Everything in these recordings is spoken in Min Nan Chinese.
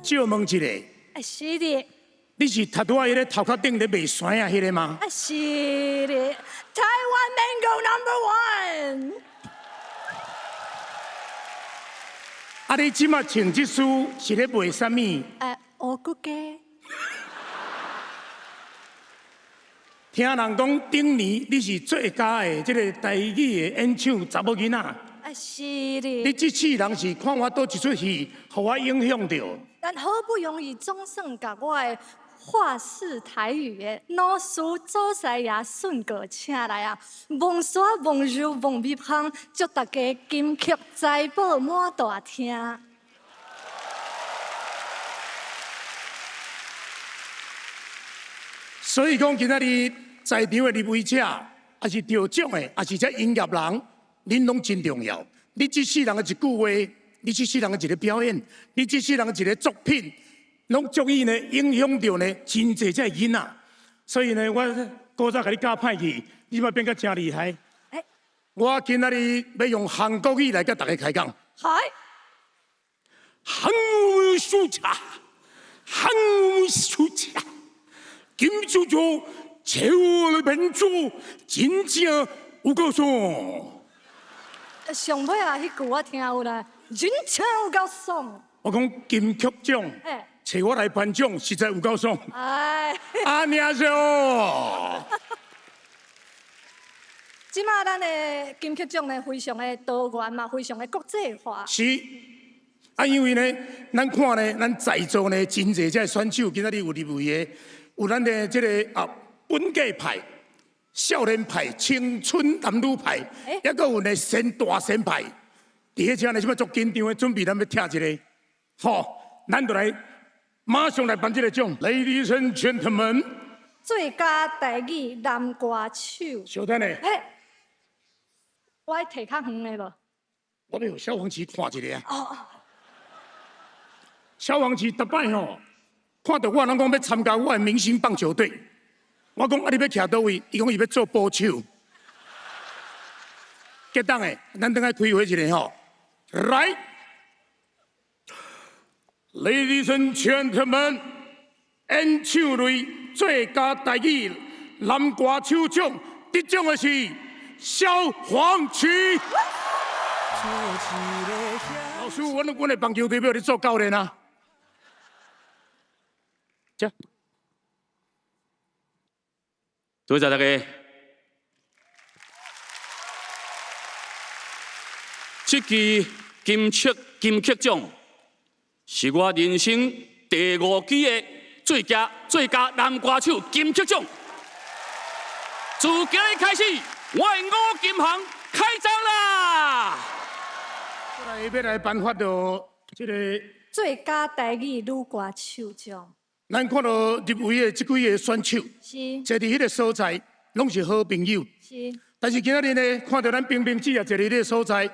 借問一下，啊，是的。你是頭拄仔彼个頭殼頂咧賣酸仔彼个嗎？啊，是的，台灣 Mango Number One。啊，你這馬穿這束是咧賣啥物？烏骨雞。聽人講，頂年你是最佳的這个台語的演唱查某囡仔。啊，是的。你這世人是看我佗一齣戲，予我影響著。但好不容易總算共我的話式台語的老師祖師爺順哥請來啊，摸沙摸肉摸蜜香，祝大家金曲財寶滿大廳。所以講，今仔日在場的入圍者，也是得獎的，也是這音樂人，恁攏真重要。你這世人的一句話，你這世人的一個表演，你這世人的一個作品，攏足以呢影響著呢真濟這囡仔。所以呢，我古早共你教歹去，你嘛變甲真厲害。我今仔日欲用韓國語來佮大家開講。嗨。韓國書茶，韓國書茶。金曲獎找我來頒獎，真正有夠爽。上尾啊，彼句我聽有啦，真正有夠爽。我講金曲獎，找我來頒獎，實在有夠爽。哎，안녕하세요。這馬咱的金曲獎呢，非常的多元嘛，非常的國際化。是。啊，因為呢，咱看呢，咱在座呢，真濟這選手今仔日有入圍的。有咱的這個啊，本家派、少年派、青春男女派，抑閣有呢神大神派。佇彼遮呢，這擺足緊張的，準備咱欲聽一个，好，咱就來馬上來頒這個獎。Ladies and gentlemen，最佳台語男歌手。稍等下。我愛提較遠的無？我欲予蕭煌奇看一下。哦。蕭煌奇逐擺吼。看著我，攏講欲參加我的明星棒球隊。我講啊，你欲徛佗位？伊講伊欲做捕手。結當的，咱轉來開會一下吼。來，Ladies and gentlemen，演唱類最佳台語男歌手獎得獎的是蕭煌奇。老師，阮的棒球隊欲予你做教練啊！這，多謝大家。這支金曲獎是我人生第五支的最佳男歌手金曲獎。自今日開始，我的五金行開張啦！過來欲來頒發著這個最佳台語女歌手獎。咱看著入圍的這幾个選手，坐佇彼个所在，攏是好朋友。但是今仔日呢，看著咱冰冰姊也坐佇彼个所在，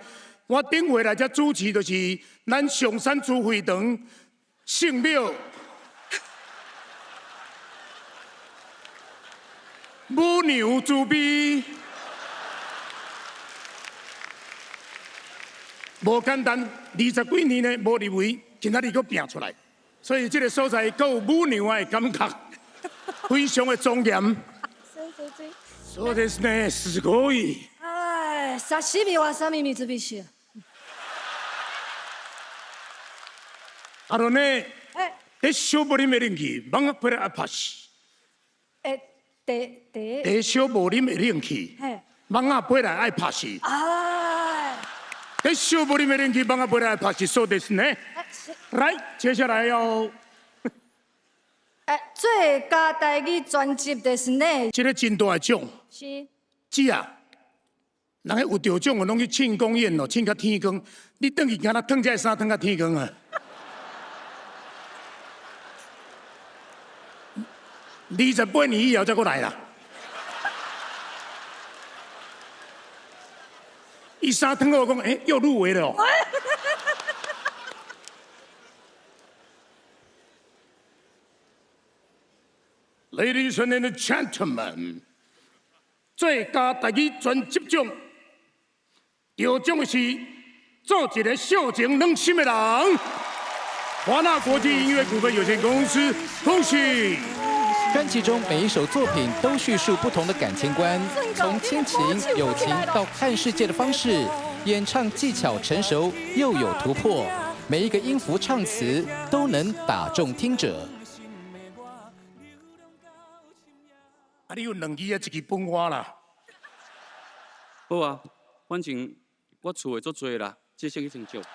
我頂回來遮主持就是咱上山主會堂聖廟母娘慈悲，無簡單，20幾年呢無入圍，今仔日閣拼出來。所以這个所在閣有母娘的感覺，非常的莊嚴。そうですね、すごい。哎，沙西米哇沙米米子必須。あのね、で小無啉的冷氣，蠓仔飛來愛拍死。哎，對對。で小無啉的冷氣，蠓仔飛來愛拍死。哎。で小無啉的冷氣，蠓仔飛來愛拍死。そうですね。來，接下來要，哎，最佳台語專輯就是呢。這个真大的獎。是。姊啊，人彼有得獎的，攏去慶功宴哦，慶甲天光。你轉去敢若脫這个衫，脫甲天光啊？28年以後才閣來啦。伊衫脫好講，欸，又入圍了哦。Ladies and gentlemen，最佳台語專輯獎得獎的是做一个少情軟心的人。華納國際音樂股份有限公司，恭喜！專輯中每一首作品都敘述不同的感情觀，從親情、友情到看世界的方式，演唱技巧成熟又有突破，每一個音符唱詞都能打中聽者。啊，你有兩支啊，一支分我啦。好啊，反正我厝的足濟啦，這先去先少。